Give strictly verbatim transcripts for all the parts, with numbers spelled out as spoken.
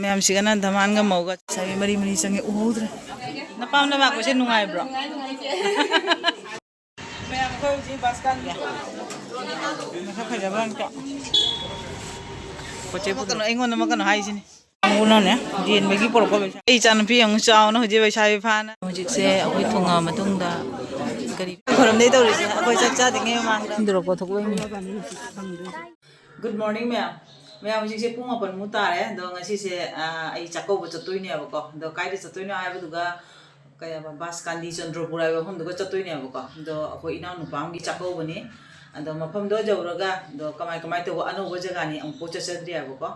ꯃꯌꯥꯝꯁꯤꯒꯅ ꯙꯃꯥꯟꯒ ꯃꯧꯒ ꯁꯥꯕꯤ ꯃꯔꯤ ꯃꯔꯤ ꯆꯪꯉꯦ, ꯎꯍꯧꯗ꯭ꯔꯦ꯫ ꯅꯄꯥꯝꯗ ꯂꯥꯛꯄꯁꯦ ꯅꯨꯡꯉꯥꯏꯕ꯭ꯔꯣ? ꯃꯌꯥꯝ ꯑꯩꯈꯣꯏ ꯍꯧꯖꯤꯛ ꯕꯁ ꯀꯥꯟꯗꯦ꯫ ꯃꯁꯛ ꯐꯖꯕ ꯑꯝꯇ꯫ ꯄꯣꯠ ꯆꯩ ꯄꯨꯗꯅ ꯑꯩꯉꯣꯟꯗ ꯑꯃ ꯀꯩꯅꯣ ꯍꯥꯏꯁꯤꯅꯤ꯫ ꯀꯥꯡꯕꯨꯅꯅꯦ, ꯌꯦꯟꯕꯒꯤ ꯄꯨꯔꯛꯄ ꯄꯩꯁꯥ꯫ ꯑꯩ ꯏꯆꯥꯅꯨꯄꯤ ꯑꯃꯨꯛ ꯆꯥꯎꯅ ꯍꯧꯖꯤꯛ ꯂꯩꯁꯥꯕꯤ ꯐꯥꯅ꯫ ꯍꯧꯖꯤꯛꯁꯦ ꯑꯩꯈꯣꯏ ꯊꯣꯡꯉ ꯃꯇꯨꯡꯗ ꯀꯔꯤ ꯈꯣꯏꯔꯝꯗꯩ ꯇꯧꯔꯤꯁꯦ, ꯑꯩꯈꯣꯏ ꯆꯥꯛ ꯆꯥꯗ꯭ꯔꯤꯉꯩ ꯃꯃꯥꯡꯗ꯫ ꯊꯤꯟꯗꯣꯔꯛꯄ ꯊꯣꯛꯂꯛꯏꯅꯤ꯫ Good morning ꯃꯌꯥꯝ꯫ ꯃꯌꯥꯝ ꯍꯧꯖꯤꯛꯁꯦ ꯄꯨꯡ ꯃꯥꯄꯟꯃꯨꯛ ꯇꯥꯔꯦ꯫ ꯑꯗꯣ ꯉꯁꯤꯁꯦ, ꯑ, ꯑꯩ ꯆꯥꯛꯀꯧꯕ ꯆꯠꯇꯣꯏꯅꯦꯕꯀꯣ꯫ ꯑꯗꯣ ꯀꯥꯏꯗ ꯆꯠꯇꯣꯏꯅꯣ ꯍꯥꯏꯕꯗꯨꯒ, ꯀꯩ ꯍꯥꯏꯕ, ꯕꯥꯁꯀꯥꯟꯗꯤ ꯆꯟꯗ꯭ꯔꯣꯄꯨꯔ ꯍꯥꯏꯕ ꯃꯐꯝꯗꯨꯒ ꯆꯠꯇꯣꯏꯅꯦꯕꯀꯣ꯫ ꯑꯗꯣ ꯑꯩꯈꯣꯏ ꯏꯅꯥꯎꯅꯨꯄꯥ ꯑꯃꯒꯤ ꯆꯥꯛꯀꯧꯕꯅꯤ꯫ ꯑꯗꯣ ꯃꯐꯝꯗꯣ ꯌꯧꯔꯒ, ꯑꯗꯣ ꯀꯃꯥꯏ ꯀꯃꯥꯏ ꯇꯧꯕ, ꯑꯅꯧꯕ ꯖꯒꯥꯅꯤ, ꯑꯃꯨꯛꯐꯥꯎ ꯆꯠꯆꯗ꯭ꯔꯤꯑꯕꯀꯣ꯫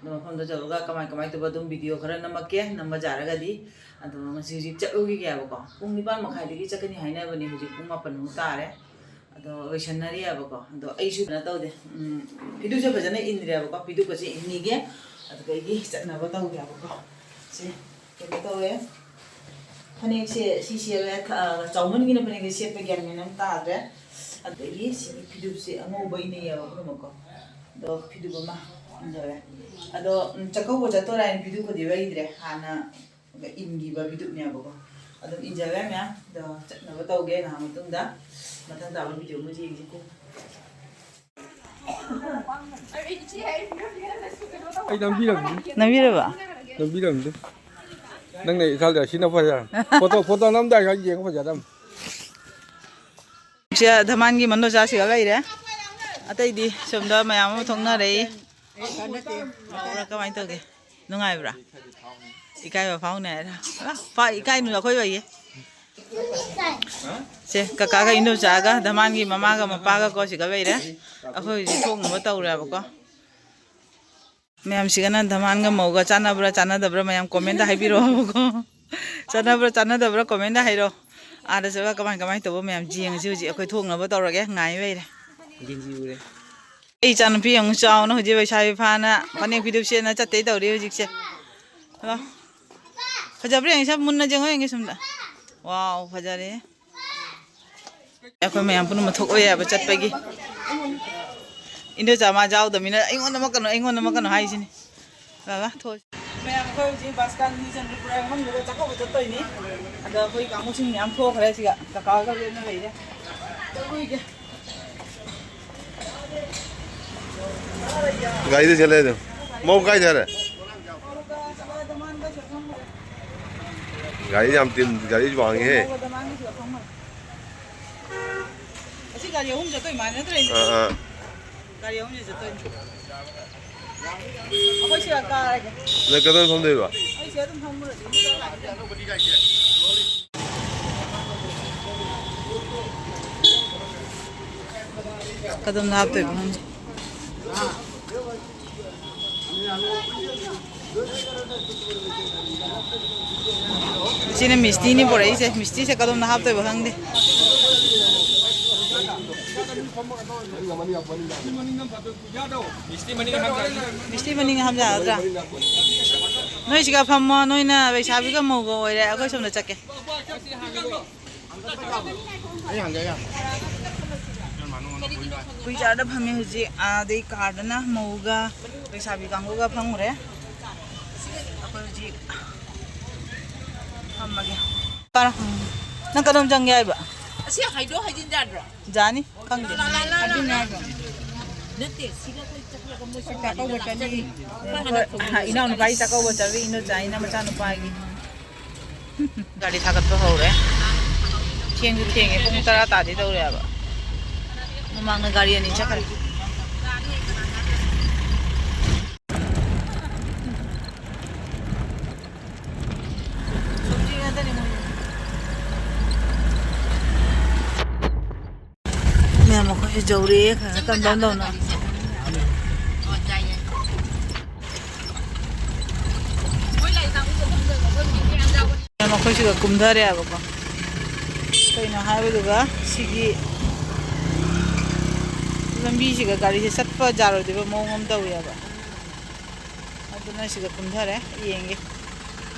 ꯑꯗꯣ ꯃꯐꯝꯗꯣ ꯌꯧꯔꯒ ꯀꯃꯥꯏ ꯀꯃꯥꯏ ꯇꯧꯕ ꯑꯗꯨꯝ video ꯈꯔ ꯅꯝꯃꯛꯀꯦ, ꯅꯝꯕ ꯌꯥꯔꯒꯗꯤ꯫ ꯑꯗꯣ ꯉꯁꯤ ꯍꯧꯖꯤꯛ ꯆꯠꯂꯨꯈꯤꯒꯦꯕꯀꯣ꯫ ꯄꯨꯡ ꯅꯤꯄꯥꯟ ꯃꯈꯥꯏꯗꯒꯤ ꯆꯠꯀꯅꯤ ꯍꯥꯏꯅꯕꯅꯦ, ꯍꯧꯖꯤꯛ ꯄꯨꯡ ꯃꯥꯄꯟꯃꯨꯛ ꯇꯥꯔꯦ꯫ ꯑꯗꯣ ꯂꯣꯏꯁꯟꯅꯔꯤꯑꯕꯀꯣ꯫ ꯑꯗꯣ ꯑꯩꯁꯨ ꯀꯩꯅꯣ ꯇꯧꯗꯦ, ꯎꯝ, ꯐꯤꯗꯨꯁꯦ ꯐꯖꯅ ꯏꯟꯗ꯭ꯔꯦꯕꯀꯣ꯫ ꯐꯤꯗꯨꯀꯁꯦ ꯏꯟꯈꯤꯒꯦ, ꯑꯗꯨꯗꯒꯤ ꯆꯠꯅꯕ ꯇꯧꯒꯦꯕꯀꯣ꯫ ꯁꯦ, ꯀꯩꯅꯣ ꯇꯧꯋꯦ, ꯐꯅꯦꯛꯁꯦ ꯁꯤ ꯁꯦꯠꯂꯦ, ꯈ-, ꯆꯥꯎꯃꯟꯒꯤꯅ ꯐꯅꯦꯛꯁꯦ ꯁꯦꯠꯄ ꯒ꯭ꯌꯥꯟ ꯃꯦꯟ ꯑꯃ ꯇꯥꯗ꯭ꯔꯦ꯫ ꯑꯗꯒꯤ ꯁꯤꯒꯤ ꯐꯤꯗꯨꯁꯦ ꯑꯉꯧꯕ ꯏꯟꯅꯩꯌꯦꯕ ꯄꯨꯝꯅꯃꯛꯀꯣ꯫ ꯑꯗꯣ ꯐꯤꯗꯨ ꯑꯃ ꯏꯟꯗꯧꯔꯦ꯫ ꯑꯗꯣ, ꯎꯝ, ꯆꯥꯛꯀꯧꯕ ꯆꯠꯇꯣꯔꯦ ꯍꯥꯏꯅ ꯐꯤꯗꯨꯀꯗꯤ ꯂꯩꯗ꯭ꯔꯦ꯫ ꯍꯥꯟꯅ ꯏꯟꯈꯤꯕ ꯐꯤꯗꯨꯅꯦꯕꯀꯣ꯫ ꯑꯗꯨꯝ ꯏꯟꯖꯔꯦ ꯃꯌꯥꯝ꯫ ꯑꯗꯣ ꯆꯠꯅꯕ ꯇꯧꯒꯦ꯫ ꯉꯥꯏꯍꯥꯛ ꯃꯇꯨꯡꯗ ꯃꯊꯪ ꯇꯥꯕ video ꯑꯃ ꯌꯦꯡꯁꯤꯀꯣ꯫ ꯑꯩ ꯅꯝꯕꯤꯔꯝꯅꯤ꯫ ꯅꯝꯕꯤꯔꯕ? ꯅꯝꯕꯤꯔꯝꯅꯤ꯫ ꯅꯪꯅ ꯏꯊꯥꯗ ꯁꯤꯅ ꯐꯖꯔꯝ꯫ Photo, photo ꯅꯝꯗꯥꯏ ꯈꯔ ꯌꯦꯡꯉ ꯐꯖꯔꯝ꯫ ꯁꯦ ꯙꯃꯥꯟꯒꯤ ꯃꯟꯗꯣꯆꯥꯁꯤꯒ ꯂꯩꯔꯦ꯫ ꯑꯇꯩꯗꯤ ꯁꯣꯝꯗ ꯃꯌꯥꯝ ꯑꯃ ꯊꯣꯛꯅꯔꯛꯏ꯫ ꯀꯃꯥꯏꯅ ꯇꯧꯒꯦ? ꯅꯨꯡꯉꯥꯏꯕ꯭ꯔꯥ? ꯏꯀꯥꯏꯕ ꯐꯥꯎꯅꯤ ꯍꯥꯏꯔ? ꯑ, ꯐꯥ-, ꯏꯀꯥꯏꯅꯨ ꯑꯩꯈꯣꯏ ꯑꯣꯏꯌꯦ꯫ ꯁꯦ, ꯀꯀꯥꯒ ꯏꯟꯗꯣꯝꯆꯥꯒ ꯙꯃꯥꯟꯒꯤ ꯃꯃꯥꯒ ꯃꯄꯥꯒ ꯀꯣ ꯁꯤꯒ ꯂꯩꯔꯦ꯫ ꯑꯩꯈꯣꯏ ꯍꯧꯖꯤꯛ ꯊꯣꯛꯅꯕ ꯇꯧꯔꯦꯕꯀꯣ꯫ ꯃꯌꯥꯝꯁꯤꯒꯅ ꯙꯃꯥꯟꯒ ꯃꯧꯒ ꯆꯥꯟꯅꯕ꯭ꯔꯥ ꯆꯥꯟꯅꯗꯕ꯭ꯔꯥ ꯃꯌꯥꯝ comment ꯍꯥꯏꯕꯤꯔꯛꯑꯣꯕꯀꯣ꯫ ꯆꯥꯟꯅꯕ꯭ꯔꯥ ꯆꯥꯟꯅꯗꯕ꯭ꯔꯥ comment ꯍꯥꯏꯔꯣ꯫ ꯑꯥꯗ ꯆꯠꯂꯒ ꯀꯃꯥꯏ ꯀꯃꯥꯏꯅ ꯇꯧꯕ ꯃꯌꯥꯝ ꯌꯦꯡꯉꯁꯤ꯫ ꯍꯧꯖꯤꯛ ꯑꯩꯈꯣꯏ ꯊꯣꯛꯅꯕ ꯇꯧꯔꯒꯦ꯫ ꯉꯥꯏ ꯂꯩꯔꯦ꯫ ꯒꯦꯟꯖꯤ ꯎꯔꯦ꯫ ꯑꯩ ꯏꯆꯥꯅꯨꯄꯤ ꯑꯃꯨꯛ ꯆꯥꯎꯅ ꯍꯧꯖꯤꯛ ꯂꯩꯁꯥꯕꯤ ꯐꯥꯅ ꯐꯅꯦꯛ ꯐꯤꯗꯨ ꯁꯦꯠꯅ ꯆꯠꯇꯩ ꯇꯧꯔꯤ ꯍꯧꯖꯤꯛꯁꯦ꯫ ꯍꯜꯂꯣ꯫ ꯐꯖꯕ꯭ꯔꯥ ꯌꯦꯡꯉꯤ, ꯁꯝ ꯃꯨꯟꯅ ꯌꯦꯡꯉꯣ, ꯌꯦꯡꯒꯦ ꯁꯣꯝꯗ꯫ ꯋꯥꯎ, ꯐꯖꯔꯦ꯫ ꯑꯩꯈꯣꯏ ꯃꯌꯥꯝ ꯄꯨꯝꯅꯃꯛ ꯊꯣꯛꯑꯣ ꯌꯥꯕ ꯆꯠꯄꯒꯤ꯫ ꯏꯟꯗꯣꯆꯥ ꯃꯥ ꯌꯥꯎꯗꯕꯅꯤꯅ ꯑꯩꯉꯣꯟꯗ ꯑꯃ ꯀꯩꯅꯣ, ꯑꯩꯉꯣꯟꯗ ꯑꯃ ꯀꯩꯅꯣ ꯍꯥꯏꯁꯤꯅꯤ꯫ ꯕꯕꯥ, ꯊꯣꯛꯑꯁꯤ꯫ ꯃꯌꯥꯝ, ꯑꯩꯈꯣꯏ ꯍꯧꯖꯤꯛ ꯕꯁ ꯀꯥꯟꯗꯤ ꯆꯟꯗ꯭ꯔꯄꯨꯔ ꯃꯐꯝꯗꯨꯗ ꯆꯥꯛꯀꯧꯕ ꯆꯠꯇꯣꯏꯅꯤ꯫ ꯑꯗꯣ ꯑꯩꯈꯣꯏ ꯀꯥꯡꯕꯨꯁꯤꯡ ꯃꯌꯥꯝ ꯊꯣꯛꯈ꯭ꯔꯦ꯫ ꯁꯤꯒ ꯀꯀꯥꯒ ꯂꯣꯏꯅ ꯂꯩꯔꯦ꯫ ꯆꯠꯂꯨꯏꯒꯦ꯫ ꯒꯥꯔꯤꯗ ꯆꯠꯂꯦ ꯑꯗꯨꯝ꯫ ꯃꯧ ꯀꯥꯏꯗ ꯍꯥꯏꯔꯦ? ꯒꯥꯔꯤ ꯌꯥꯝ ꯇꯤꯟ, ꯒꯥꯔꯤ ꯋꯥꯡꯉꯤꯍꯦ꯫ ꯑꯁꯤ ꯒꯥꯔꯤ ꯑꯍꯨꯝ ꯆꯠꯇꯣꯏ ꯃꯥꯜꯂꯦ, ꯅꯠꯇ꯭ꯔ? ꯑꯥ, ꯑꯥ꯫ ꯒꯥꯔꯤ ꯑꯍꯨꯝꯁꯦ ꯆꯠꯇꯣꯏꯅꯤ꯫ ꯑꯩꯈꯣꯏ ꯁꯤꯗ ꯀꯥꯔꯒꯦ꯫ ꯅꯪ ꯀꯗꯣꯝ ꯐꯝꯗꯣꯏꯕ? ꯑꯩ ꯁꯤꯗ ꯑꯗꯨꯝ ꯐꯝꯃꯨꯔꯒꯦ꯫ ꯀꯗꯣꯝꯗ ꯍꯥꯞꯇꯣꯏꯕ ꯈꯪꯗꯦ꯫ ꯁꯤꯅ ꯃꯤꯁꯇꯤꯅꯤ ꯄꯨꯔꯛꯏꯁꯦ꯫ ꯃꯤꯁꯇꯤꯁꯦ ꯀꯗꯣꯝꯗ ꯍꯥꯞꯇꯣꯏꯕ ꯈꯪꯗꯦ꯫ ꯃꯤꯁꯇꯤ ꯃꯅꯤꯡ ꯍꯥꯞ ꯌꯥꯒꯗ꯭ꯔꯥ? ꯅꯣꯏ ꯁꯤꯒ ꯐꯝꯃꯣ, ꯅꯣꯏꯅ ꯂꯩꯁꯥꯕꯤꯒ ꯃꯧꯒ ꯑꯣꯏꯔꯦ, ꯑꯩꯈꯣꯏ ꯁꯣꯝꯗ ꯆꯠꯀꯦ꯫ ꯑꯩ ꯍꯪꯒꯦ, ꯑꯩ ꯍꯪꯒꯦ꯫ ꯍꯨꯏꯖꯥꯗ ꯐꯝꯃꯦ ꯍꯧꯖꯤꯛ, ꯑꯗꯩ ꯀꯥꯔꯗꯅ ꯃꯧꯒ ꯂꯩꯁꯥꯕꯤ ꯀꯥꯡꯕꯨꯒ ꯐꯝꯈ꯭ꯔꯦ꯫ ꯑꯩꯈꯣꯏ ꯍꯧꯖꯤꯛ ꯐꯝꯃꯒꯦ꯫ ꯄꯥꯔꯣ꯫ ꯅꯪ ꯀꯗꯣꯝ ꯆꯪꯒꯦ ꯍꯥꯏꯕ? ꯑꯁꯤ ꯍꯥꯏꯗꯣꯛ ꯍꯥꯏꯖꯤꯟ ꯌꯥꯗ꯭ꯔꯣ? ꯌꯥꯅꯤ, ꯈꯪꯗꯦ꯫ ꯑꯗꯨꯅꯦ ꯍꯥꯏꯗꯣ꯫ ꯅꯠꯇꯦ, ꯁꯤꯗ ꯑꯩꯈꯣꯏ ꯆꯠꯂꯒ ꯃꯣꯏ ꯆꯥꯛꯀꯧꯕ ꯆꯠꯂꯤ꯫ ꯍꯣꯏ, ꯏꯅꯥꯎꯅꯨꯄꯥꯒꯤ ꯆꯥꯛꯀꯧꯕ ꯆꯠꯂꯤ, ꯏꯅꯣꯆꯥ ꯏꯅꯝꯆꯥ ꯅꯨꯄꯥꯒꯤ꯫ ꯒꯥꯔꯤ ꯊꯥꯒꯠꯄ ꯍꯧꯔꯦ꯫ ꯊꯦꯡꯁꯨ ꯊꯦꯡꯉꯦ, ꯄꯨꯡ ꯇꯔꯥ ꯇꯥꯗꯤ ꯇꯧꯔꯦꯕ꯫ ꯃꯃꯥꯡꯗ ꯒꯥꯔꯤ ꯑꯅꯤ ꯆꯠꯈ꯭ꯔꯦ꯫ ꯃꯌꯥꯝ, ꯑꯩꯈꯣꯏꯁꯨ ꯌꯧꯔꯛꯑꯦ, ꯈꯔ ꯈꯔ ꯀꯝ ꯗꯥꯎꯟ ꯇꯧꯅ꯫ ꯃꯌꯥꯝ, ꯑꯩꯈꯣꯏ ꯁꯤꯗ ꯀꯨꯝꯊꯔꯦꯕꯀꯣ꯫ ꯀꯩꯅꯣ ꯍꯥꯏꯕꯗꯨꯒ ꯁꯤꯒꯤ ꯂꯝꯕꯤꯁꯤꯒ ꯒꯥꯔꯤꯁꯦ ꯆꯠꯄ ꯌꯥꯔꯣꯏꯗꯣꯏꯕ ꯃꯑꯣꯡ ꯑꯃ ꯇꯧꯋꯦꯕ꯫ ꯑꯗꯨꯅ ꯁꯤꯗ ꯀꯨꯝꯊꯔꯦ, ꯌꯦꯡꯒꯦ꯫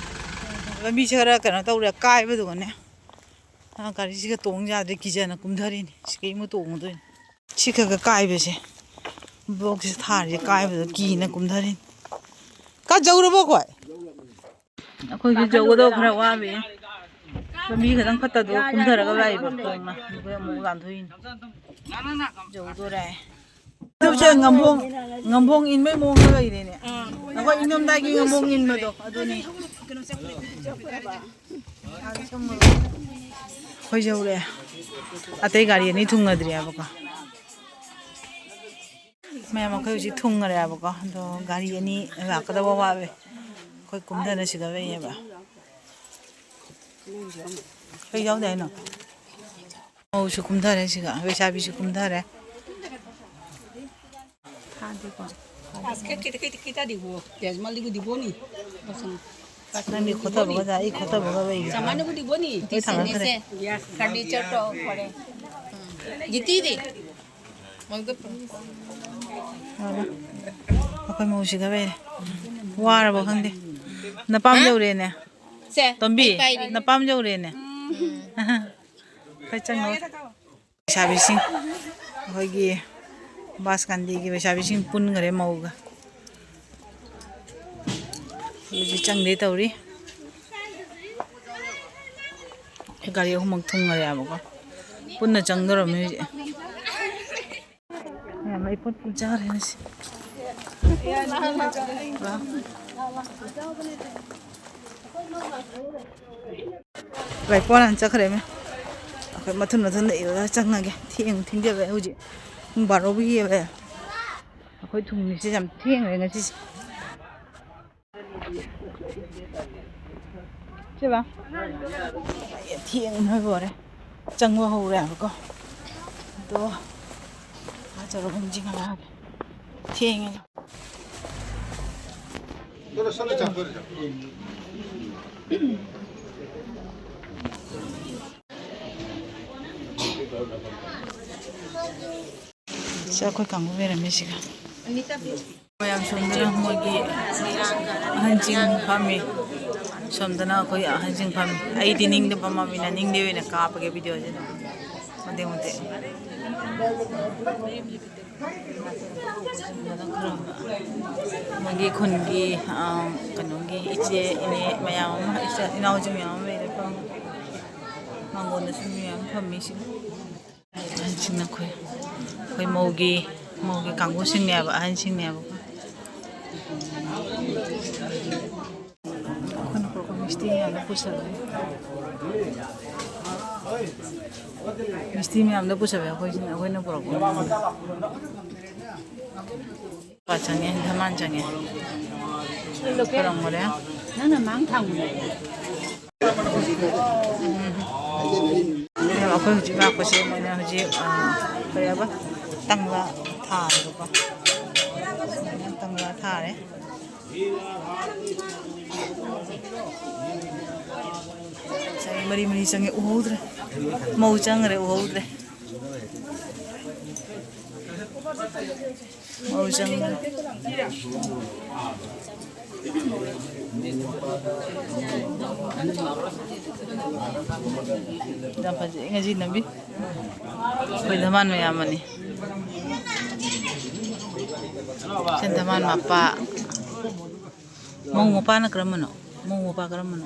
ꯂꯝꯕꯤꯁꯦ ꯈꯔ ꯀꯩꯅꯣ ꯇꯧꯔꯦ, ꯀꯥꯏꯕꯗꯨꯒꯅꯦ꯫ ꯑ, ꯒꯥꯔꯤꯁꯤꯒ ꯇꯣꯡ ꯌꯥꯗ꯭ꯔꯦ, ꯀꯤꯖꯅ ꯀꯨꯝꯊꯔꯤꯅꯤ꯫ ꯁꯤꯒꯤ ꯑꯃꯨꯛ ꯇꯣꯡꯉꯨꯗꯣꯏꯅꯤ꯫ ꯁꯤ ꯈꯔ ꯈꯔ ꯀꯥꯏꯕꯁꯦ, ꯕ꯭ꯂꯣꯛꯁꯦ ꯊꯥꯔꯤꯁꯦ ꯀꯥꯏꯕꯗ ꯀꯤꯅ ꯀꯨꯝꯊꯔꯤꯅꯤ꯫ ꯀꯥ ꯌꯧꯔꯕꯣ ꯑꯩꯈꯣꯏ? ꯑꯩꯈꯣꯏꯁꯨ ꯌꯧꯒꯗꯧꯕ ꯈꯔ ꯋꯥꯠꯂꯤ꯫ ꯂꯝꯕꯤ ꯈꯤꯇꯪ ꯐꯠꯇꯗꯣ ꯀꯨꯝꯊꯔꯒ ꯂꯥꯛꯏꯕ ꯈꯣꯡꯅ꯫ ꯑꯩꯈꯣꯏ ꯑꯃꯨꯛ ꯂꯥꯟꯊꯣꯛꯏꯅꯤ꯫ ꯌꯧꯗꯣꯔꯦ꯫ ꯌꯨꯇ꯭ꯌꯨꯕꯁꯦ ꯉꯝꯕꯣꯡ, ꯉꯝꯕꯣꯡ ꯏꯟꯕꯩ ꯃꯑꯣꯡꯗ ꯂꯩꯔꯦꯅꯦ꯫ ꯑꯩꯈꯣꯏ ꯏꯪꯊꯝꯊꯥꯒꯤ ꯉꯝꯕꯣꯡ ꯏꯟꯕꯗꯣ ꯑꯗꯨꯅꯤ꯫ ꯑꯩꯈꯣꯏ ꯌꯧꯔꯛꯑꯦ꯫ ꯑꯇꯩ ꯒꯥꯔꯤ ꯑꯅꯤ ꯊꯨꯡꯅꯗ꯭ꯔꯤꯑꯕꯀꯣ꯫ ꯃꯌꯥꯝ ꯑꯩꯈꯣꯏ ꯍꯧꯖꯤꯛ ꯊꯨꯡꯉꯔꯦꯕꯀꯣ꯫ ꯑꯗꯣ ꯒꯥꯔꯤ ꯑꯅꯤ ꯂꯥꯛꯀꯗꯕ ꯋꯥꯠꯂꯦ꯫ ꯑꯩꯈꯣꯏ ꯀꯨꯝꯊꯅ ꯁꯤꯗ ꯂꯩꯌꯦꯕ꯫ ꯀꯩ ꯌꯥꯎꯗꯦ ꯍꯥꯏꯅꯣ? ꯃꯧꯁꯨ ꯀꯨꯝꯊꯔꯦ ꯁꯤꯒ, ꯂꯩꯁꯥꯕꯤꯁꯨ ꯀꯨꯝꯊꯔꯦ꯫ ꯊꯥꯗꯦꯀꯣ꯫ Basket kita, kita, kita di wo, ya, cuma liku di wo ni. Kosong. ꯅꯪꯗꯤ ꯈꯣꯠꯇꯕꯒ ꯆꯥ, ꯑꯩ ꯈꯣꯠꯇꯕꯒ ꯂꯩꯌꯦ꯫ Sama ni di wo ni, ꯑꯩꯈꯣꯏ ꯊꯥꯡꯒꯠꯈ꯭ꯔꯦ꯫ Sini se, ya, furniture to kore. Gitu di. ꯑꯩꯈꯣꯏ ꯃꯧꯁꯤꯒ ꯂꯩꯔꯦ꯫ ꯋꯥꯔꯕ ꯈꯪꯗꯦ꯫ ꯅꯄꯥꯝ ꯌꯧꯔꯦꯅꯦ꯫ ꯁꯦ, ꯇꯣꯝꯕꯤ, ꯑꯩ ꯄꯥꯏꯔꯤ꯫ ꯅꯄꯥꯝ ꯌꯧꯔꯦꯅꯦ꯫ ꯎꯝ꯫ ꯈꯔ ꯆꯪꯉꯣ꯫ ꯂꯩꯁꯥꯕꯤꯁꯤꯡ, ꯑꯩꯈꯣꯏꯒꯤ ꯕꯥꯁꯀꯥꯟꯗꯤꯒꯤ ꯂꯩꯁꯥꯕꯤꯁꯤꯡ ꯄꯨꯟꯈꯔꯦ ꯃꯧꯒ꯫ ꯍꯧꯖꯤꯛ ꯆꯪꯗꯦ ꯇꯧꯔꯤ꯫ ꯒꯥꯔꯤ ꯑꯍꯨꯝꯃꯛ ꯊꯨꯡꯉꯔꯦꯕꯀꯣ꯫ ꯄꯨꯟꯅ ꯆꯪꯗꯣꯔꯝꯃꯤ ꯍꯧꯖꯤꯛ꯫ ꯃꯌꯥꯝ ꯑꯩ ꯄꯣꯠ ꯄꯨ ꯆꯥꯔꯦ ꯉꯁꯤ꯫ ꯂꯥꯏ ꯄꯣꯠ ꯍꯥꯟꯅ ꯆꯠꯈ꯭ꯔꯦꯃꯦ꯫ ꯑꯩꯈꯣꯏ ꯃꯊꯨꯟ ꯃꯊꯨꯟꯗ ꯏꯔꯨꯔ ꯆꯪꯉꯒꯦ꯫ ꯊꯦꯡ ꯊꯦꯡꯖꯜꯂꯛꯑꯦ ꯍꯧꯖꯤꯛ꯫ ꯄꯨꯡ ꯕꯥꯔꯣꯕꯨ ꯍꯦꯜꯂꯦ꯫ ꯑꯩꯈꯣꯏ ꯊꯨꯡꯉꯤꯁꯦ ꯌꯥꯝ ꯊꯦꯡꯈ꯭ꯔꯦ ꯉꯁꯤꯁꯦ꯫ ꯁꯤꯕ ꯊꯦꯡꯅ ꯂꯣꯏꯔꯦ꯫ ꯆꯪꯕ ꯍꯧꯔꯦꯕꯀꯣ꯫ ꯑꯗꯣ ꯃꯥ ꯆꯠꯂꯣ ꯍꯣꯡꯖꯤꯟ ꯍꯜꯂꯛꯑꯒꯦ꯫ ꯊꯦꯡꯉꯦ꯫ ꯁꯤ ꯑꯩꯈꯣꯏ ꯀꯥꯡꯕꯨ ꯂꯩꯔꯝꯃꯤ ꯁꯤꯒ꯫ ꯃꯌꯥꯝ ꯁꯣꯝꯗꯅ ꯃꯣꯏꯒꯤ ꯑꯍꯟꯁꯤꯡ ꯐꯝꯃꯤ꯫ ꯁꯣꯝꯗꯅ ꯑꯩꯈꯣꯏ ꯑꯍꯟꯁꯤꯡ ꯐꯝꯃꯤ꯫ ꯑꯩꯗꯤ ꯅꯤꯡꯗ ꯐꯝꯃꯃꯤꯅ ꯅꯤꯡꯗ ꯑꯣꯏꯅ ꯀꯥꯞꯄꯒꯦ ꯚꯤꯗꯤꯑꯣꯁꯦ ꯑꯗꯨꯝ ꯃꯇꯦꯛ ꯃꯇꯦꯛ꯫ ꯃꯣꯏꯒꯤ ꯈꯨꯟꯒꯤ, ꯑ, ꯀꯩꯅꯣꯒꯤ ꯏꯆꯦ ꯏꯅꯦ ꯃꯌꯥꯝ ꯑꯃ, ꯏꯆꯦ ꯏꯅꯥꯎꯁꯤꯡ ꯃꯌꯥꯝ ꯑꯃ ꯂꯩꯔꯦ꯫ ꯐꯝ-, ꯃꯥꯡꯒꯣꯟꯗꯁꯨ ꯃꯤ ꯃꯌꯥꯝ ꯐꯝꯃꯤ ꯁꯤꯗ꯫ ꯑꯍꯟꯁꯤꯡꯅ ꯑꯩꯈꯣꯏ, ꯑꯩꯈꯣꯏ ꯃꯧꯒꯤ, ꯃꯧꯒꯤ ꯀꯥꯡꯕꯨꯁꯤꯡꯅꯦꯕ, ꯑꯍꯟꯁꯤꯡꯅꯦꯕꯀꯣ꯫ ꯑꯩꯈꯣꯏꯅ ꯄꯨꯔꯛꯄ ꯃꯤꯁꯇꯤ ꯃꯌꯥꯝꯗꯣ ꯄꯨꯁꯜꯂꯦ꯫ ꯃꯤꯁꯇꯤ ꯃꯌꯥꯝꯗꯣ ꯄꯨꯁꯜꯂꯦ ꯑꯩꯈꯣꯏꯁꯤꯅ, ꯑꯩꯈꯣꯏꯅ ꯄꯨꯔꯛꯄ ꯃꯌꯥꯝꯗꯣ꯫ ꯂꯨꯄꯥ ꯆꯪꯉꯦ, ꯙꯃꯥꯟ ꯆꯪꯉꯦ꯫ ꯄꯨꯔꯝꯃꯨꯔꯦ꯫ ꯅꯪꯅ ꯃꯥꯡ ꯊꯥꯡꯉꯨꯅꯦ꯫ ꯎꯝ꯫ ꯑꯩꯈꯣꯏ ꯍꯧꯖꯤꯛ ꯂꯥꯛꯄꯁꯦ ꯃꯣꯏꯅ ꯍꯧꯖꯤꯛ, ꯑ, ꯀꯔꯤ ꯍꯥꯏꯕ? ꯇꯪꯂꯥ ꯊꯥꯔꯦꯕꯀꯣ꯫ ꯇꯪꯂꯥ ꯊꯥꯔꯦ꯫ ꯉꯁꯥꯏ ꯃꯔꯤ ꯃꯔꯤ ꯆꯪꯉꯦ, ꯎꯍꯧꯗ꯭ꯔꯦ꯫ ꯃꯧ ꯆꯪꯈ꯭ꯔꯦ, ꯎꯍꯧꯗ꯭ꯔꯦ꯫ ꯃꯧ ꯆꯪꯈ꯭ꯔꯦ꯫ ꯌꯥꯝ ꯐꯖꯩ ꯉꯁꯤ ꯅꯝꯕꯤ꯫ ꯑꯩꯈꯣꯏ ꯙꯃꯥꯟ ꯃꯌꯥꯝ ꯑꯅꯤ꯫ ꯁꯤ ꯙꯃꯥꯟ ꯃꯄꯥ꯫ ꯃꯧ ꯃꯄꯥꯅ ꯀꯔꯝꯕꯅꯣ? ꯃꯧ ꯃꯄꯥ ꯀꯔꯝꯕꯅꯣ?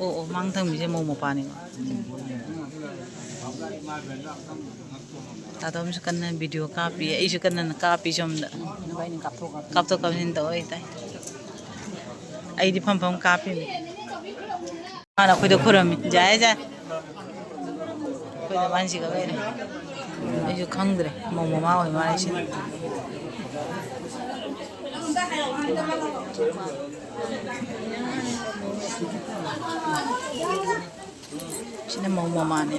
ꯑꯣ, ꯑꯣ, ꯃꯥꯡ ꯊꯪꯕꯤꯁꯦ ꯃꯧ ꯃꯄꯥꯅꯦꯕ꯫ ꯇꯥꯇꯣꯝꯁꯨ ꯀꯟꯅ ꯚꯤꯗꯤꯑꯣ ꯀꯥꯞꯄꯤ, ꯑꯩꯁꯨ ꯀꯟꯅ ꯀꯥꯞꯄꯤ ꯁꯣꯝꯗ꯫ ꯀꯥꯞꯊꯣꯛ ꯀꯥꯞꯁꯤꯟ ꯇꯧ ꯂꯩ ꯇꯥꯏ꯫ ꯑꯩꯗꯤ ꯐꯝ ꯐꯝ ꯀꯥꯞꯄꯤꯅꯤ꯫ ꯃꯥꯅ ꯑꯩꯈꯣꯏꯗ ꯈꯨꯔꯝꯃꯤ꯫ ꯌꯥꯏ, ꯌꯥꯏ꯫ ꯑꯩꯈꯣꯏꯗ ꯃꯥꯅ ꯁꯤꯒ ꯂꯩꯔꯦ꯫ ꯑꯩꯁꯨ ꯈꯪꯗ꯭ꯔꯦ꯫ ꯃꯧ ꯃꯃꯥ ꯑꯣꯏ ꯃꯥꯜꯂꯦ ꯁꯤꯅ꯫ ꯁꯤꯅ ꯃꯧ ꯃꯃꯥꯅꯦ꯫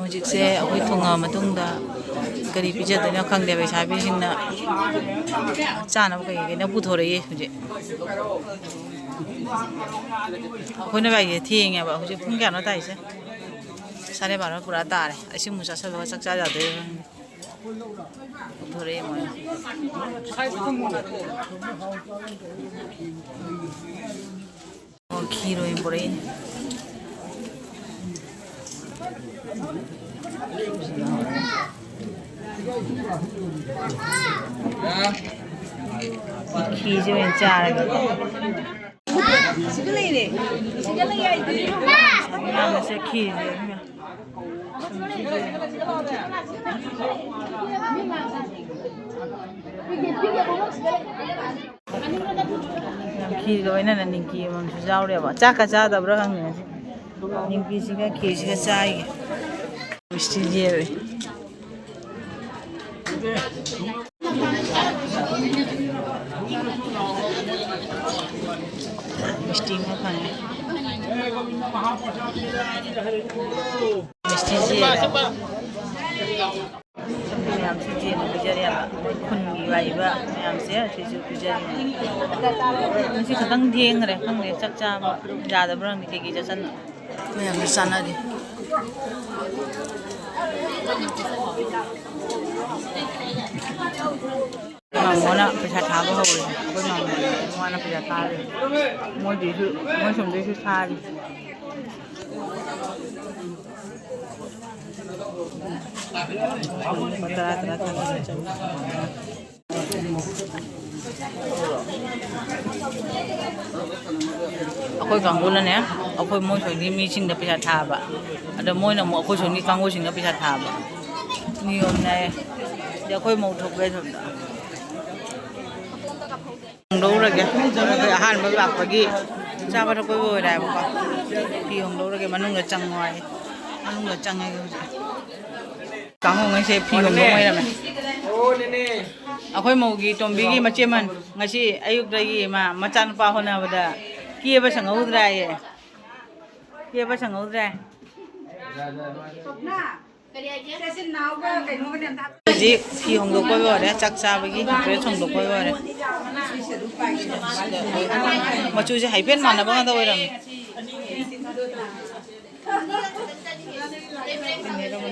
ꯍꯧꯖꯤꯛꯁꯦ ꯑꯩꯈꯣꯏ ꯊꯣꯡꯉ ꯃꯇꯨꯡꯗ ꯀꯔꯤ ꯄꯤꯖꯗꯣꯏꯅꯣ ꯈꯪꯗꯦ꯫ ꯂꯩꯁꯥꯕꯤꯁꯤꯡꯅ ꯆꯥꯅꯕ ꯀꯩ ꯀꯩꯅꯣ ꯄꯨꯊꯣꯔꯛꯏ ꯍꯧꯖꯤꯛ꯫ ꯑꯩꯈꯣꯏꯅ ꯂꯥꯛꯏꯁꯦ ꯊꯦꯡꯉꯦꯕ꯫ ꯍꯧꯖꯤꯛ ꯄꯨꯡ ꯀꯌꯥꯅꯣ ꯇꯥꯏꯁꯦ? ꯁꯥꯔꯦ ꯕꯥꯔꯣ ꯄꯨꯔꯥ ꯇꯥꯔꯦ꯫ ꯑꯩꯁꯤ ꯑꯃꯨꯛ ꯆꯥꯁꯤꯜꯂꯒ ꯆꯥꯛ ꯆꯥ ꯌꯥꯗꯣꯏꯔꯥ ꯈꯪꯗꯦ꯫ ꯄꯨꯊꯣꯔꯛꯑꯦ ꯃꯣꯏꯅ꯫ ꯑꯣ, ꯈꯤꯔ ꯑꯣꯏꯅ ꯄꯨꯔꯛꯏꯅꯦ꯫ ꯈꯤꯁꯦ ꯑꯣꯏꯅ ꯆꯥꯔꯒꯦꯀꯣ꯫ ꯁꯤꯗ ꯂꯩꯔꯦ꯫ ꯁꯤꯗ ꯂꯩ ꯍꯥꯏꯗꯨꯗꯤ꯫ ꯃꯌꯥꯝꯅ ꯆꯠꯈꯤꯁꯦ꯫ ꯈꯤꯔꯒ ꯂꯣꯏꯅꯅ ꯅꯤꯡꯀꯤ ꯑꯃꯃꯝꯁꯨ ꯌꯥꯎꯔꯦꯕ꯫ ꯆꯥꯛꯀ ꯆꯥꯗꯕ꯭ꯔꯥ ꯈꯪꯗꯦ ꯉꯁꯤ꯫ ꯅꯤꯡꯀꯤꯁꯤꯒ ꯈꯤꯔꯁꯤꯒ ꯆꯥꯏꯒꯦ꯫ ꯃꯤꯁꯇꯤ ꯌꯦꯜꯂꯦ꯫ ꯃꯤꯁꯇꯤ ꯑꯃ ꯐꯪꯉꯦ꯫ ꯃꯤꯁꯇꯤ ꯌꯦꯜꯂꯦ꯫ ꯃꯌꯥꯝꯁꯨ ꯌꯦꯟ ꯄꯤꯖꯔꯦꯕ꯫ ꯑꯩꯈꯣꯏ ꯈꯨꯟꯒꯤ ꯋꯥꯏꯕ ꯃꯌꯥꯝꯁꯦ ꯑꯁꯤꯁꯨ ꯄꯤꯖꯔꯤ꯫ ꯉꯁꯤ ꯈꯤꯇꯪ ꯊꯦꯡꯈ꯭ꯔꯦ, ꯈꯪꯗꯦ ꯆꯥꯛ ꯆꯥꯕ ꯌꯥꯗꯕ꯭ꯔꯥ ꯈꯪꯗꯦ, ꯀꯩꯀꯩ ꯆꯥꯁꯟꯅ ꯃꯌꯥꯝꯁꯨ ꯆꯥꯅꯔꯤ꯫ ꯃꯥꯃꯣꯅ ꯄꯩꯁꯥ ꯊꯥꯕ ꯍꯧꯔꯦ꯫ ꯑꯩꯈꯣꯏ ꯃꯥꯃꯣꯅ, ꯃꯥꯅ ꯄꯩꯁꯥ ꯊꯥꯔꯦ꯫ ꯃꯣꯏꯗꯩꯁꯨ, ꯃꯣꯏ ꯁꯣꯝꯗꯩꯁꯨ ꯊꯥꯔꯤ꯫ ꯂꯨꯄꯥ ꯇꯔꯥ ꯇꯔꯥ ꯊꯥꯅꯔ ꯆꯪꯉꯤ꯫ ꯑꯩꯈꯣꯏ ꯀꯥꯡꯕꯨꯅꯅꯦ, ꯑꯩꯈꯣꯏ ꯃꯣꯏ ꯁꯣꯝꯒꯤ ꯃꯤꯁꯤꯡꯗ ꯄꯩꯁꯥ ꯊꯥꯕ, ꯑꯗ ꯃꯣꯏꯅ ꯑꯃꯨꯛ ꯑꯩꯈꯣꯏ ꯁꯣꯝꯒꯤ ꯀꯥꯡꯕꯨꯁꯤꯡꯗ ꯄꯩꯁꯥ ꯊꯥꯕ꯫ ꯅꯤꯌꯣꯝꯅꯦ ꯍꯥꯏꯌꯦ꯫ ꯑꯗꯩ ꯑꯩꯈꯣꯏ ꯃꯧ ꯊꯣꯛꯄꯩ ꯁꯣꯝꯗ꯫ ꯍꯣꯡꯗꯣꯛꯎꯔꯒꯦ꯫ ꯑꯩꯈꯣꯏ ꯑꯍꯥꯟꯕ ꯂꯥꯛꯄꯒꯤ ꯆꯥꯕ ꯊꯛꯄꯒꯤ ꯑꯣꯏꯔꯦ ꯍꯥꯏꯕꯀꯣ꯫ ꯐꯤ ꯍꯣꯡꯗꯣꯛꯎꯔꯒꯦ, ꯃꯅꯨꯡꯗ ꯆꯪꯉꯣ ꯍꯥꯏ꯫ ꯃꯅꯨꯡꯗ ꯆꯪꯉꯒꯦ ꯍꯧꯖꯤꯛ꯫ ꯀꯥꯡꯍꯧꯉꯩꯁꯦ ꯐꯤ ꯍꯣꯡꯗꯣꯛ ꯑꯣꯏꯔꯝꯃꯦ꯫ ꯑꯩꯈꯣꯏ ꯃꯧꯒꯤ ꯇꯣꯝꯕꯤꯒꯤ ꯃꯆꯦꯃꯟ ꯉꯁꯤ ꯑꯌꯨꯛꯇꯒꯤ ꯃꯥ ꯃꯆꯥꯅꯨꯄꯥ ꯍꯣꯠꯅꯕꯗ ꯀꯦꯕ ꯁꯪꯍꯧꯗ꯭ꯔꯦ ꯍꯥꯏꯌꯦ꯫ ꯀꯦꯕ ꯁꯪꯍꯧꯗ꯭ꯔꯦ꯫ ꯍꯧꯖꯤꯛ ꯐꯤ ꯍꯣꯡꯗꯣꯛꯄ ꯂꯣꯏꯔꯦ, ꯆꯥꯛ ꯆꯥꯕꯒꯤ ꯗ꯭ꯔꯦꯁ ꯍꯣꯡꯗꯣꯛꯄ ꯂꯣꯏꯔꯦ꯫ ꯃꯆꯨꯁꯦ ꯍꯥꯏꯐꯦꯠ ꯃꯥꯟꯅꯕ ꯉꯥꯛꯇ ꯑꯣꯏꯔꯝꯃꯦ꯫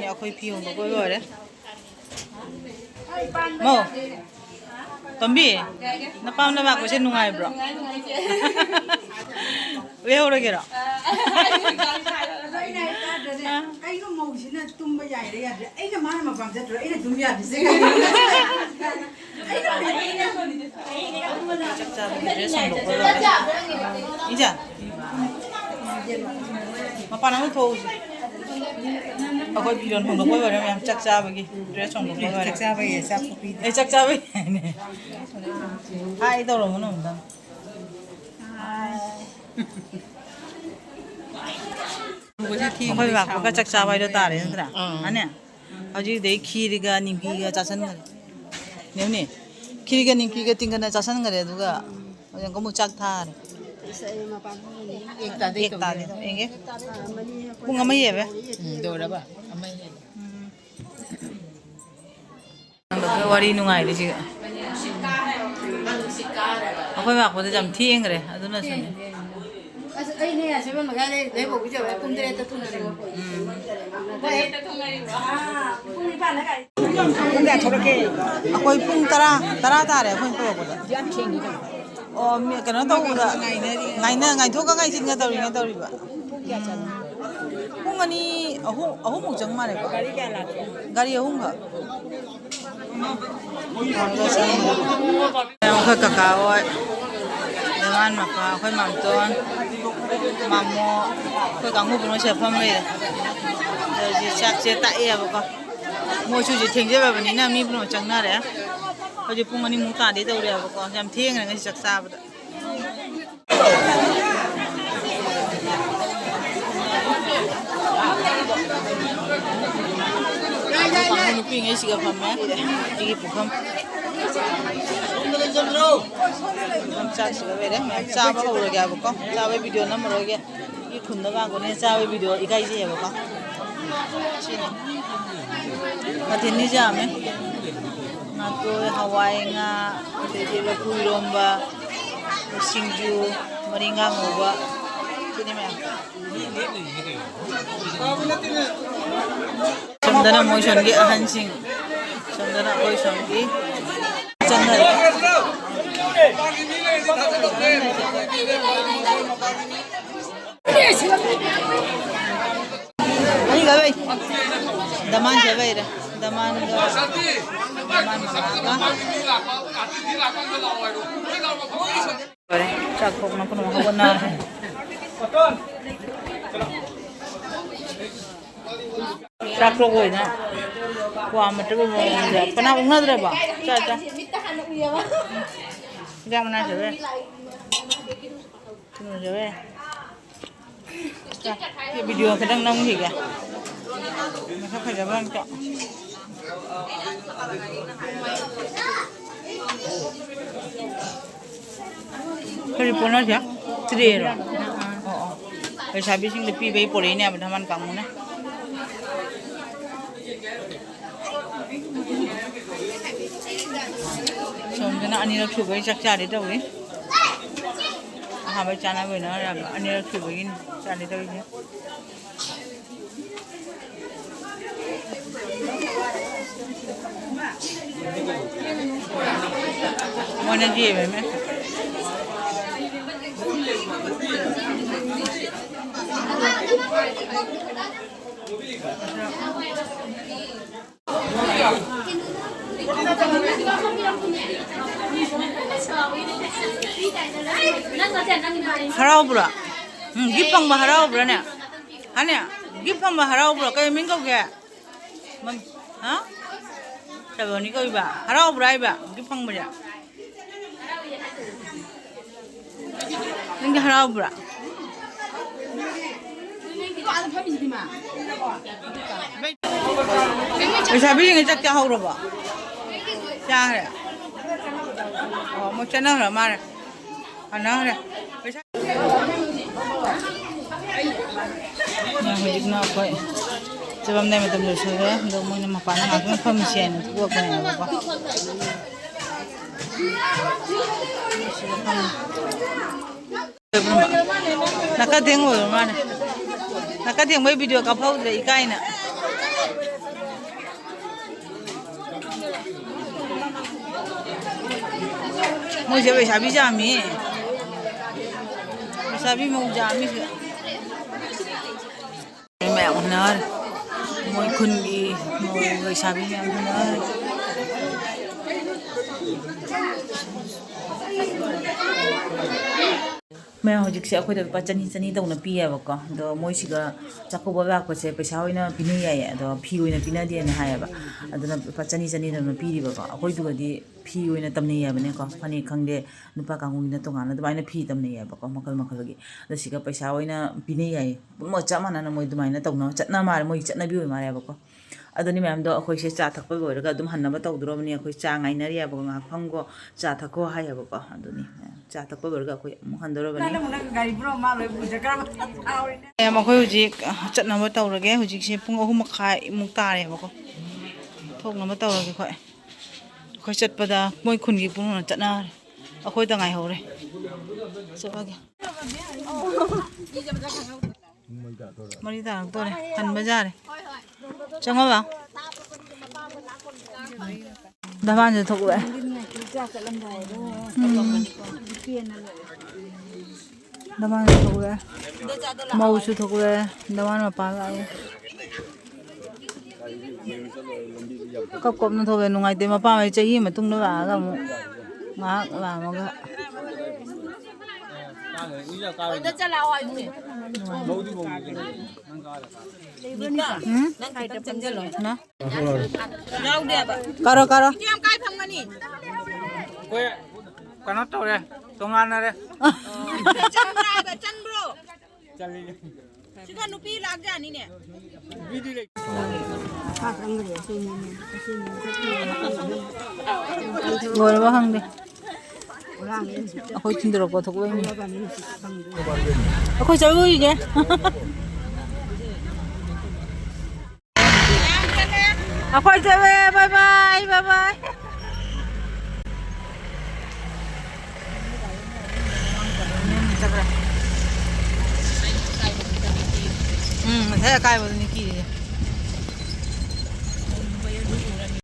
ꯑꯩꯈꯣꯏ ꯐꯤ ꯍꯣꯡꯗꯣꯛꯄ ꯂꯣꯏꯔꯦ꯫ ꯃꯧ, ꯇꯣꯝꯕꯤ, ꯅꯄꯥꯝ ꯅꯄꯥꯛꯄꯁꯦ ꯅꯨꯡꯉꯥꯏꯕ꯭ꯔꯣ? ꯂꯩꯍꯧꯔꯒꯦꯔꯣ? ꯑꯗꯣ ꯑꯩꯅ ꯍꯥꯏ ꯇꯥꯗ꯭ꯔꯅꯦ, ꯀꯩꯅꯣ ꯃꯧꯁꯤꯅ ꯇꯨꯝꯕ ꯌꯥꯏꯔꯦ ꯌꯥꯗ꯭ꯔꯦ, ꯑꯩꯅ ꯃꯥꯅ ꯃꯄꯥꯝ ꯆꯠꯇ꯭ꯔꯣ, ꯑꯩꯅ ꯇꯨꯝ ꯌꯥꯗ꯭ꯔꯤꯁꯦ ꯀꯩꯒꯤꯅꯣ? ꯆꯥꯛ ꯆꯥꯕꯒꯤ dress ꯍꯣꯡꯗꯣꯛꯄ ꯂꯣꯏꯔꯦ꯫ ꯏꯟꯖꯥ, ꯃꯄꯥꯟ ꯑꯃ ꯊꯣꯛꯎꯁꯦ꯫ ꯑꯩꯈꯣꯏ ꯐꯤꯔꯣꯜ ꯍꯣꯡꯗꯣꯛꯄ ꯂꯣꯏꯔꯦ ꯃꯌꯥꯝ, ꯆꯥꯛ ꯆꯥꯕꯒꯤ dress ꯍꯣꯡꯗꯣꯛꯄ ꯂꯣꯏꯔꯦ꯫ ꯆꯥꯛ ꯆꯥꯕꯒꯤ ꯆꯥꯛ ꯈꯨꯄꯤꯗꯣ꯫ ꯑꯦ, ꯆꯥꯛ ꯆꯥꯕꯒꯤ ꯍꯥꯏꯅꯦ꯫ ꯍꯥꯏ ꯇꯧꯔꯝꯃꯣ ꯑꯝꯇꯪ꯫ ꯑꯩꯈꯣꯏ ꯂꯥꯛꯄꯒ ꯆꯥꯛ ꯆꯥꯕ ꯍꯥꯏꯗꯣ ꯇꯥꯔꯦ ꯅꯠꯇ꯭ꯔꯥ? ꯑꯥ꯫ ꯑꯅꯦ? ꯍꯧꯖꯤꯛꯇꯩ ꯈꯤꯔꯒ ꯅꯤꯝꯀꯤꯒ ꯆꯥꯁꯟꯈ꯭ꯔꯦ꯫ ꯅꯦꯅꯦ, ꯈꯤꯔꯒ ꯅꯤꯝꯀꯤꯒ ꯇꯤꯡꯒꯅ ꯆꯥꯁꯟꯈ꯭ꯔꯦ, ꯑꯗꯨꯒ ꯍꯧꯖꯤꯛ ꯑꯃꯨꯛ ꯆꯥꯛ ꯊꯥꯔꯦ꯫ ꯑꯁ, ꯑꯩ ꯃꯄꯥꯟ ꯊꯣꯛꯑꯅꯤ꯫ ꯑꯦꯛ ꯇꯥꯗꯩ ꯑꯦꯛ ꯇꯥꯗꯩ ꯇꯧꯗꯣꯏꯔꯣ? ꯇꯧ-, ꯑꯦꯛ꯫ ꯑꯥ, ꯃꯅꯤ ꯑꯩꯈꯣꯏ ꯄꯨꯡ ꯑꯃ ꯍꯦꯜꯂꯦ꯫ ꯎꯝ, ꯂꯣꯏꯔꯕ? ꯑꯃ ꯍꯦꯜꯂꯦ꯫ ꯎꯝ꯫ ꯋꯥꯔꯤ ꯅꯨꯡꯉꯥꯏꯔꯤꯁꯤꯒ꯫ ꯑꯩꯈꯣꯏ ꯂꯥꯛꯄꯗ ꯌꯥꯝ ꯊꯦꯡꯈ꯭ꯔꯦ, ꯑꯗꯨꯅꯁꯨꯅꯦ꯫ ꯑꯁ, ꯑꯩꯅꯦ, seven ꯃꯈꯥꯏꯗꯩ ꯂꯩꯕꯧ ꯄꯤꯖꯕ ꯄꯨꯡ ꯇꯔꯦꯠꯇ ꯊꯣꯡꯉꯦ꯫ ꯎꯝ꯫ ꯍꯣꯏ꯫ ꯄꯨꯡ ꯅꯤꯄꯥꯟꯗ ꯒꯥꯔꯤ꯫ ꯄꯨꯡ ꯀꯌꯥ ꯊꯣꯛꯂꯛꯀꯦ? ꯑꯩꯈꯣꯏ ꯄꯨꯡ ꯇꯔꯥ, ꯇꯔꯥ ꯇꯥꯔꯦ ꯑꯩꯈꯣꯏ ꯊꯣꯛꯂꯛꯄꯗ꯫ ꯌꯥꯝ ꯊꯦꯡꯉꯤꯅ꯫ ꯑꯣ, ꯃꯤ ꯀꯩꯅꯣ ꯇꯧꯕꯗ, ꯉꯥꯏꯅꯔꯤ꯫ ꯉꯥꯏꯅ-, ꯉꯥꯏꯊꯣꯛꯀ ꯉꯥꯏꯁꯤꯟꯒ ꯇꯧꯔꯤꯉꯩ ꯇꯧꯔꯤꯕ꯫ ꯄꯨꯡ ꯀꯌꯥ ꯆꯪꯉꯤ? ꯄꯨꯡ ꯑꯅꯤ, ꯑꯍꯨꯝ, ꯑꯍꯨꯝꯃꯨꯛ ꯆꯪ ꯃꯥꯜꯂꯦꯀꯣ꯫ ꯒꯥꯔꯤ ꯀꯌꯥ ꯂꯥꯛꯀꯦ? ꯒꯥꯔꯤ ꯑꯍꯨꯝꯈꯛ꯫ ꯑꯩꯈꯣꯏ ꯀꯀꯥ ꯍꯣꯏ, ꯗꯃꯥꯟ ꯃꯄꯥ, ꯑꯩꯈꯣꯏ ꯃꯥꯝꯇꯣꯟ, ꯃꯥꯃꯣ, ꯑꯩꯈꯣꯏ ꯀꯥꯡꯕꯨ ꯄꯨꯝꯅꯃꯛ ꯁꯤꯗ ꯐꯝ ꯂꯩꯔꯦ꯫ ꯑꯗ ꯍꯧꯖꯤꯛ ꯆꯥꯛꯁꯦ ꯇꯥꯛꯑꯦꯕꯀꯣ꯫ ꯃꯣꯏꯁꯨ ꯍꯧꯖꯤꯛ ꯊꯦꯡꯖꯔꯕꯅꯤꯅ ꯃꯤ ꯄꯨꯝꯅꯃꯛ ꯆꯪꯅꯔꯦ꯫ ꯍꯧꯖꯤꯛ ꯄꯨꯡ ꯑꯅꯤꯃꯨꯛ ꯇꯥꯗꯦ ꯇꯧꯔꯦꯕꯀꯣ꯫ ꯌꯥꯝ ꯊꯦꯡꯈ꯭ꯔꯦ ꯉꯁꯤ ꯆꯥꯛ ꯆꯥꯕꯗ꯫ ꯅꯨꯄꯤꯉꯩꯁꯤꯒ ꯐꯝꯃꯦ꯫ ꯑꯩꯒꯤ ꯄꯨꯈꯝ꯫ ꯄꯨꯈꯝ ꯆꯥꯛꯁꯤꯒ ꯂꯩꯔꯦ꯫ ꯃꯌꯥꯝ ꯆꯥꯕ ꯍꯧꯔꯒꯦ ꯍꯥꯏꯕꯀꯣ꯫ ꯆꯥꯕꯩ video ꯅꯝꯃꯔꯣꯏꯒꯦ꯫ ꯃꯤ ꯈꯨꯟꯗ ꯂꯥꯛꯄꯅꯤꯅ ꯆꯥꯕꯩ video ꯏꯀꯥꯏꯖꯩꯌꯦꯕꯀꯣ꯫ ꯁꯤꯅꯤ꯫ ꯃꯊꯦꯜꯗꯤ ꯌꯥꯝꯃꯦ꯫ ꯉꯥꯇꯣꯏ, ꯍꯋꯥꯏ, ꯉꯥ, ꯑꯗꯩꯗꯤ ꯂꯐꯨ ꯏꯔꯣꯝꯕ, ꯁꯤꯡꯖꯨ, ꯃꯔꯤꯡꯒꯥ ꯉꯧꯕ, ꯁꯤꯅꯤ ꯃꯌꯥꯝ꯫ ꯁꯣꯝꯗꯅ ꯃꯣꯏ ꯁꯣꯝꯒꯤ ꯑꯍꯟꯁꯤꯡ, ꯁꯣꯝꯗꯅ ꯑꯩꯈꯣꯏ ꯁꯣꯝꯒꯤ ꯆꯪꯅꯔꯦ꯫ ꯑꯅꯤꯈꯛ ꯂꯩ꯫ ꯗꯃꯥꯟꯁꯦ ꯂꯩꯔꯦ꯫ ꯗꯃꯥꯟꯒ ꯗꯃꯥꯟ ꯃꯃꯥꯒ꯫ ꯂꯣꯏꯔꯦ꯫ ꯆꯥꯛ ꯊꯣꯡꯅ ꯄꯨꯝꯅꯃꯛ ꯍꯧꯒꯠꯅꯔꯦ꯫ ꯆꯥꯛ ꯇꯣꯛꯄ ꯑꯣꯏꯅ ꯀ꯭ꯋꯥ ꯃꯇꯨꯝ ꯑꯃꯃꯝꯒ ꯀꯅꯥ ꯎꯅꯗ꯭ꯔꯕꯣ? ꯆꯥ, ꯆꯥ꯫ ꯃꯤꯠꯇ ꯍꯥꯟꯅ ꯎꯏꯌꯦꯕ꯫ ꯍꯤꯗꯥꯛ ꯃꯅꯥ ꯆꯥꯕ ꯌꯥꯏ꯫ ꯀꯩꯅꯣ ꯆꯥꯕ ꯌꯥꯏ꯫ ꯆꯥ꯫ ꯁꯤ ꯚꯤꯗꯤꯑꯣ ꯈꯤꯇꯪ ꯅꯝꯈꯤꯒꯦ꯫ ꯃꯁꯛ ꯐꯖꯕ ꯑꯝꯇ꯫ ꯀꯔꯤ ꯄꯣꯠꯅꯣ ꯁꯦ? ꯇ꯭ꯔꯦꯔꯣ? ꯑꯣ, ꯑꯣ꯫ ꯂꯩꯁꯥꯕꯤꯁꯤꯡꯗ ꯄꯤꯕꯒꯤ ꯄꯣꯔꯛꯏꯅꯦꯕ ꯙꯃꯥꯟ ꯀꯥꯡꯕꯨꯅ꯫ ꯁꯣꯝꯗꯅ ꯑꯅꯤꯔꯛ ꯁꯨꯕꯒꯤ ꯆꯥꯛ ꯆꯥꯔꯦ ꯇꯧꯔꯤ꯫ ꯑꯍꯥꯟꯕꯩ ꯆꯥꯅꯕꯩꯅ ꯑꯅꯤꯔꯛ ꯁꯨꯕꯒꯤꯅꯤ ꯆꯥꯔꯦ ꯇꯧꯔꯤꯁꯦ꯫ ꯃꯣꯏꯅ ꯌꯦꯡꯉꯦꯅꯦ꯫ ꯍꯔꯥꯎꯕ꯭ꯔꯣ? ꯎꯝ, ꯒꯤꯐ ꯐꯪꯕ ꯍꯔꯥꯎꯕ꯭ꯔꯥꯅꯦ? ꯍꯥꯅꯦ, ꯒꯤꯐ ꯐꯪꯕ ꯍꯔꯥꯎꯕ꯭ꯔꯣ? ꯀꯩ ꯃꯃꯤꯡ ꯀꯧꯒꯦ? ꯃꯝ-, ꯍꯥ? ꯁꯕꯣꯅꯤ ꯀꯧꯏꯕ? ꯍꯔꯥꯎꯕ꯭ꯔꯥ ꯍꯥꯏꯕ? ꯒꯤꯐ ꯐꯪꯕꯁꯦ? ꯅꯪꯗꯤ ꯍꯔꯥꯎꯕ꯭ꯔꯥ? ꯂꯩꯁꯥꯕꯤꯁꯤꯡꯒꯤ ꯆꯥꯛ ꯆꯥꯍꯧꯔꯕꯣ? ꯆꯥꯈ꯭ꯔꯦ? ꯑꯣ, ꯃꯣꯏ ꯆꯠꯅꯈ꯭ꯔ ꯃꯥꯜꯂꯦ꯫ ꯍꯟꯅꯈ꯭ꯔꯦ꯫ ꯄꯩꯁꯥ ꯍꯧꯖꯤꯛꯅ ꯑꯩꯈꯣꯏ ꯆꯠꯂꯝꯗꯥꯏ ꯃꯇꯝ ꯂꯣꯏꯁꯤꯜꯂꯦ꯫ ꯑꯗꯣ ꯃꯣꯏꯅ ꯃꯄꯥꯟꯗ ꯉꯥꯏꯍꯥꯛꯇꯪ ꯐꯝꯃꯤꯁꯦꯅ ꯊꯣꯛꯂꯛꯄꯅꯦꯕꯀꯣ꯫ ꯁꯤꯗ ꯐꯝꯃꯤ꯫ ꯅꯥꯀ ꯊꯦꯡ ꯑꯣꯏꯕ ꯃꯥꯅꯦ꯫ ꯅꯥꯀ ꯊꯦꯡꯕꯩ ꯚꯤꯗꯤꯑꯣ ꯀꯥꯞꯍꯧꯗ꯭ꯔꯦ ꯏꯀꯥꯏꯅ꯫ ꯃꯣꯏꯁꯦ ꯂꯩꯁꯥꯕꯤ ꯌꯥꯝꯃꯤ꯫ ꯂꯩꯁꯥꯕꯤ ꯃꯧ ꯌꯥꯝꯃꯤ ꯁꯤꯗ꯫ ꯃꯌꯥꯝ ꯍꯨꯟꯅꯔꯦ꯫ ꯃꯣꯏ ꯈꯨꯟꯒꯤ ꯃꯧ ꯂꯩꯁꯥꯕꯤ ꯃꯌꯥꯝ ꯍꯨꯟꯅꯔꯦ꯫ ꯃꯌꯥꯝ ꯍꯧꯖꯤꯛꯁꯦ ꯑꯩꯈꯣꯏꯗ ꯂꯨꯄꯥ ꯆꯅꯤ ꯆꯅꯤ ꯇꯧꯅ ꯄꯤꯌꯦꯕꯀꯣ꯫ ꯑꯗꯣ ꯃꯣꯏꯁꯤꯒ ꯆꯥꯛꯀꯧꯕ ꯂꯥꯛꯄꯁꯦ ꯄꯩꯁꯥ ꯑꯣꯏꯅ ꯄꯤꯅꯩ ꯍꯥꯏꯌꯦ꯫ ꯑꯗꯣ ꯐꯤ ꯑꯣꯏꯅ ꯄꯤꯅꯗꯦꯅ ꯍꯥꯏꯌꯦꯕ꯫ ꯑꯗꯨꯅ ꯂꯨꯄꯥ ꯆꯅꯤ ꯆꯅꯤ ꯇꯧꯅ ꯄꯤꯔꯤꯕꯀꯣ꯫ ꯑꯩꯈꯣꯏꯗꯨꯒꯗꯤ ꯐꯤ ꯑꯣꯏꯅ ꯇꯝꯅꯩ ꯍꯥꯏꯕꯅꯦꯀꯣ꯫ ꯐꯅꯦꯛ ꯈꯪꯗꯦ, ꯅꯨꯄꯥ ꯀꯥꯡꯕꯨꯒꯤꯅ ꯇꯣꯉꯥꯟꯅ ꯑꯗꯨꯃꯥꯏꯅ ꯐꯤ ꯇꯝꯅꯩ ꯍꯥꯏꯕꯀꯣ, ꯃꯈꯜ ꯃꯈꯜꯒꯤ꯫ ꯑꯗꯣ ꯁꯤꯒ ꯄꯩꯁꯥ ꯑꯣꯏꯅ ꯄꯤꯅꯩ ꯍꯥꯏꯌꯦ꯫ ꯄꯨꯝꯅꯃꯛ ꯆꯞ ꯃꯥꯟꯅꯅ ꯃꯣꯏ ꯑꯗꯨꯃꯥꯏꯅ ꯇꯧꯅ ꯆꯠꯅ ꯃꯥꯜꯂꯦ, ꯃꯣꯏꯒꯤ ꯆꯠꯅꯕꯤ ꯑꯣꯏ ꯃꯥꯜꯂꯦꯕꯀꯣ꯫ ꯑꯗꯨꯅꯤ ꯃꯌꯥꯝꯗꯣ ꯑꯩꯈꯣꯏꯁꯦ ꯆꯥ ꯊꯛꯄ ꯂꯣꯏꯔꯒ ꯑꯗꯨꯝ ꯍꯟꯅꯕ ꯇꯧꯗꯣꯔꯕꯅꯤ꯫ ꯑꯩꯈꯣꯏ ꯆꯥ ꯉꯥꯏꯅꯔꯤꯑꯕꯀꯣ, ꯉꯥꯏꯍꯥꯛ ꯐꯝꯈꯣ, ꯆꯥ ꯊꯛꯈꯣ ꯍꯥꯏꯌꯦꯕꯀꯣ꯫ ꯑꯗꯨꯅꯤ ꯆꯥ ꯊꯛꯄ ꯂꯣꯏꯔꯒ ꯑꯩꯈꯣꯏ ꯑꯃꯨꯛ ꯍꯟꯗꯣꯔꯕꯅꯤ꯫ ꯃꯌꯥꯝ ꯑꯩꯈꯣꯏ ꯍꯧꯖꯤꯛ ꯆꯠꯅꯕ ꯇꯧꯔꯒꯦ꯫ ꯍꯧꯖꯤꯛꯁꯦ ꯄꯨꯡ ꯑꯍꯨꯝ ꯃꯈꯥꯏꯃꯨꯛ ꯇꯥꯔꯦꯕꯀꯣ꯫ ꯊꯣꯛꯅꯕ ꯇꯧꯔꯒꯦ ꯑꯩꯈꯣꯏ꯫ ꯑꯩꯈꯣꯏ ꯆꯠꯄꯗ ꯃꯣꯏ ꯈꯨꯟꯒꯤ ꯄꯨꯝꯅꯃꯛ ꯆꯠꯅꯔꯦ꯫ ꯑꯩꯈꯣꯏꯗ ꯉꯥꯏꯍꯧꯔꯦ꯫ ꯆꯠꯂꯒꯦ꯫ ꯃꯔꯤ ꯇꯥꯔꯛꯇꯣꯔꯦ꯫ ꯍꯟꯕ ꯌꯥꯔꯦ꯫ ꯆꯪꯉꯣ ꯂꯥꯎ꯫ ꯙꯃꯥꯟꯁꯨ ꯊꯣꯛꯂꯛꯑꯦ꯫ ꯎꯝ꯫ ꯙꯃꯥꯟꯁꯨ ꯊꯣꯛꯂꯛꯑꯦ꯫ ꯃꯧꯁꯨ ꯊꯣꯛꯂꯛꯑꯦ꯫ ꯙꯃꯥꯟ ꯃꯄꯥ ꯂꯥꯛꯑꯦ꯫ ꯀꯞ ꯀꯞꯅ ꯊꯣꯛꯂꯛꯑꯦ꯫ ꯅꯨꯡꯉꯥꯏꯇꯦ꯫ ꯃꯄꯥ ꯃꯩ ꯆꯍꯤ ꯃꯇꯨꯡꯗ ꯂꯥꯛꯑꯒ ꯑꯃꯨꯛ ꯉꯥꯏꯍꯥꯛ ꯂꯥꯛꯑꯝꯃꯒ꯫ ꯎꯝ? ꯅ? ꯀꯥꯔꯣ, ꯀꯥꯔꯣ꯫ ꯑꯩꯈꯣꯏ ꯀꯩꯅꯣ ꯇꯧꯔꯦ, ꯇꯣꯉꯥꯟꯅꯔꯦ꯫ ꯆꯪꯕ꯭ꯔꯥ ꯍꯥꯏꯕ, ꯆꯪꯕ꯭ꯔꯣ? ꯆꯠꯂꯤ꯫ ꯁꯤꯗ ꯅꯨꯄꯤ ꯂꯥꯛꯖꯥꯠꯅꯤꯅꯦ꯫ ꯅꯨꯄꯤꯗꯤ ꯂꯩ꯫ ꯂꯣꯏꯔꯕ ꯈꯪꯗꯦ꯫ ꯑꯩꯈꯣꯏ ꯊꯤꯟꯗꯣꯔꯛꯄ ꯊꯣꯛꯂꯛꯏꯅꯦ꯫ ꯑꯩꯈꯣꯏ ꯆꯠꯂꯨꯈꯤꯒꯦ꯫ ꯑꯩꯈꯣꯏ ꯆꯠꯂꯦ꯫ ꯕꯥꯏ ꯕꯥꯏ, ꯕꯥꯏ ꯕꯥꯏ꯫ ꯎꯝ, ꯉꯁꯥꯏ ꯑꯀꯥꯏꯕꯗꯨꯅꯤ꯫